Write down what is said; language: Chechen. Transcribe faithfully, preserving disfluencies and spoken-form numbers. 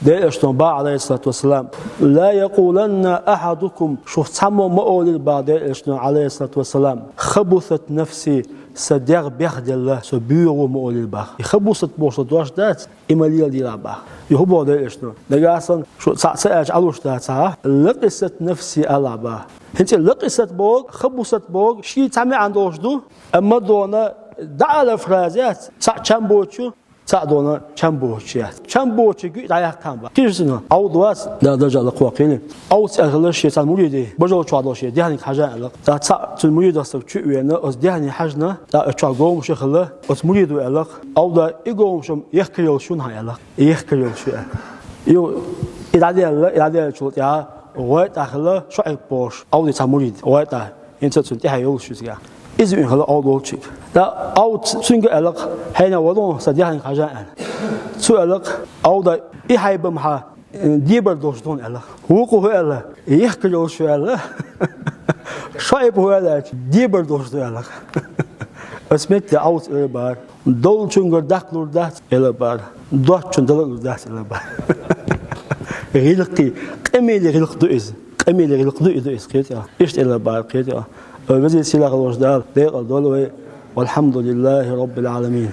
Делан элчано баха, Ӏалайхиссалату вассалам: «Ла якъуланна ахьадукум», шух цхьаммо ма олийла баха Делан элчано, Ӏалайхиссалату вассалам: «Хабусат нафси», сан дегӀ бехделла, со боьгӀу ма олийла баха. И хабусат бохуш дош дац, и ма леладелахь баха. И хӀун боху Делан элчано? Нагахь санна шу цхьаъ ца аьлча Ӏалуш дацахь, лакъисат нафси алахь баха. ХӀинца лакъисат бохург, хабусат бохург ший цхьа маьӀна долуш ду, амма дона дӀаала фраза яц, цхьаъ чам боцучу, цхьаъ дона чам боцучу яц. Чам боцучуьнга и дӀаяьккхина баха. Кхин а цуьнан Ӏовд вац, Дала даржехь лакхаваккхийла. Ӏовд аьлла хилла шен цхьана муридех, бажа чохь долу шен дехниг хьажа аьлла. ТӀаккха цхьаъ цуьнан муридех стаг чу а веана, оцу дехниг хьаьжна, тӀаккха оцу чохь гомаш а хилла, оцу муридо аьлла: «Ӏовда, и гомаш-м ехкар йолуш ю хьан», аьлла. Ехкар йолуш ю аьлла. Ю, и дӀадаьлла, и дӀадаьллачул тӀаьхьа гӀой тӀехь хилла ШоӀиб бохуш, Ӏовдан цхьа мурид, гӀой тӀехь. ХӀинца цунна тӀаьхье йолуш ю иза. Иза вина хилла Ӏовд волчуьнга. ТӀаккха Ӏовд цуьнга аьлла: «Хьенех валон, сан дехниг хьажа», аьлла. Цо аьлла: «Ӏовда, и хьайба-м хьан, э, дебар долуш ду хьуна», аьлла. Вукхо хӀун аьлла? «Ехкар йолуш ю», аьлла. ШоӀиб хӀун аьлла аьлча, «Дебар долуш ду», аьлла. Оцу метте Ӏовд элира бара: «Долчуьнгара даккхалур дац», элира бара. «Доцчунна дала а лур дац», элира бара. ГӀиллакхий, къамеле гӀиллакх ду иза. Къамеле гӀиллакх ду и ду иза, кхетий? Иштта элира бара, кхетий? Везачу сийлахь волчу Дала декъала дойла вай. Валхьамдулиллахи Роббил Ӏаламин.